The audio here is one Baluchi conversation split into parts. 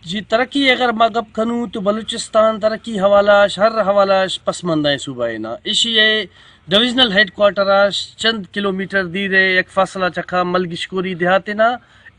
جی، ترقی اگر ما گپ کنوں تو بلوچستان ترقی حوالہ اش، ہر حوالہ اش پسماندہ ایں صوبہ اے نا۔ ایشی اے ڈویژنل ہیڈ کوارٹر اش چند کلومیٹر دیر اے یک فاصلہ چکا ملگشکوری دیہات اے نا۔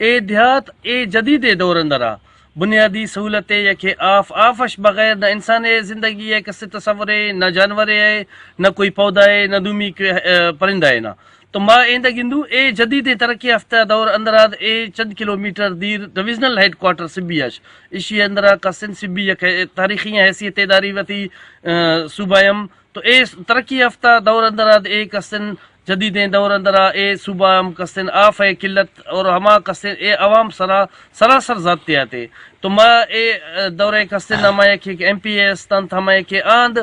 اے دیہات اے جدید اے دور اندرا بنیادی سہولت اے، یکے آف، آف اش بغیر نہ انسان اے زندگی اے کسے تصور اے، نہ جانور اے، نہ کوئی پودا اے، نہ دومی کوئی، اے، پرندہ اے نا۔ تو ما ایندا گندوں، اے جدیدیں ترقی یافتہ دور اندراد اے چند کلومیٹر دیر ڈویژنل ہیڈ کوارٹر سبی اش۔ ایشی اندرا کسن سبی یک تاریخی حیثیت داری وتی، آ، صوبہ ہم۔ تو اے ترقی یافتہ دور اندراد اے کسن جدیدیں دور اندرا اے صوبہ ہم کسن آف اے قلت اور ہما کسن اے عوام سرا سراسر ذاتیاتے۔ تو ما اے، اے، دورہ کستن ہما یک کہ ایم پی اے استنت، ہما یک کہ آند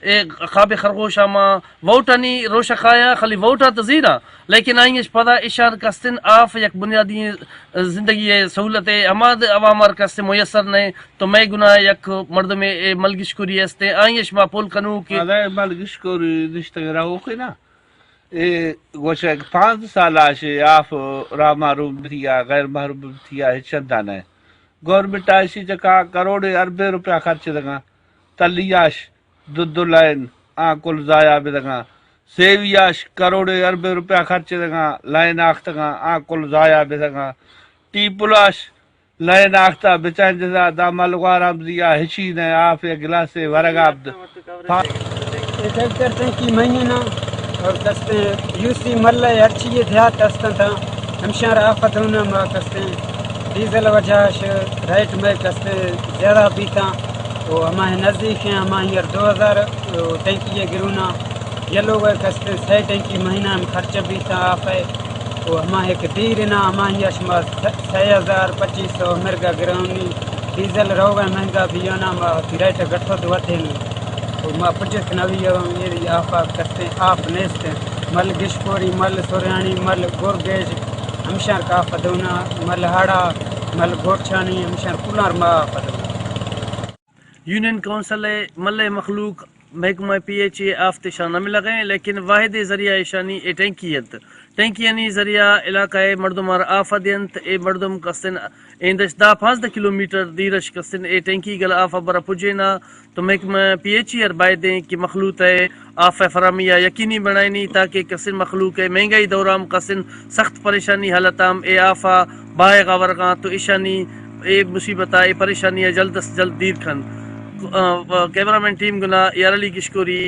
اے قاب خرگوش ما ووٹانی روشا کایا، خالی ووٹا تو زیرا، لیکن آئی اش پدا اشان کستن آف یک بنیادی زندگی اے سہولت اے ہما عوام ار کستن میسر نہ۔ تو مئے گنا یک مردم اے ملگشکوری استے، آئی اش ما پول کنو کہ ملگشکوری نشتگ رہو کہ نا۔ اے گوشگ پانزدہ سال آش اے آف راہ محروم بیتیا، غیر محروم بیتیا، ہچ چندہ نہ۔ گورنمنٹ آشی چکا کروڑے اربے روپیہ خرچ دگا، تلیاش دو دو لائن آ کل ضائع بدگا، سیویاش کروڑے اربے روپیہ خرچ دگا، لائن آختگا آ کل ضائع بدگا، ٹیپلاش لائن آختہ بچائیں جزا، دا ملگوار ہم دیا ہچی نہ، آف یا گلاسے ورگ آپ د-، پا-، اے ٹریکٹر ٹینکی مہینا اور کستے یو سی ملے ہرچی یہ دیہات استن تھا، ہمشار آفت ہونا ما کستے ڈیزل وجہ ش ریٹ میں کستے زیادہ بیتا، تو ہمارے نزدیک ہیں، ہمارے یار دو ہزار ٹینکی یہ گرونا، یہ لوگ کستے سہ ٹینکی مہینا ہم خرچہ بیتا آف ہے۔ و ہما یک دیر نا ہماہی اش ما س-، سئے ہزار پچیس سو مرگا گرانی ڈیزل روگا مہنگا بیانا ما وتی ریٹ گٹھو تو ودھینو۔ و ما پجت نوی ہم یہ آفا کستے آپ نیست۔ مل گشکوری، مل سریانی، مل گرگیش، ہمشار کا آف دونا، مل ہاڑا، مل گورچانی، ہمشار کلار ما آف دونا۔ یونین کونسل ء ملے مخلوق محکمہ پی ایچ ای آفتشان نہ ملغیں، لیکن واحد ذریعہ ایشانی اے ٹینکی انت۔ ٹینکیانی ذریعہ علاقہ ء مردم آر آفا دینت۔ اے مردم کستن ایندش دہ پانزدہ کلومیٹر دیرش کستن اے ٹینکی گل آفا برا پجینا۔ تو محکمہ پی ایچ ای ار بایدیں کہ مخلوق ء آف ء فرامی ء یقینی بنائینی، تاکہ کسن مخلوق ء مہنگائی دورام کسن سخت پریشانی حالتام اے آف ء بائیغ ء ورغاں تو ایشانی اے مصیبت ء اے پریشانی ء جلد از جلد دیر کن۔ کیمرہ مین ٹیم گنا یار علی گشکوری۔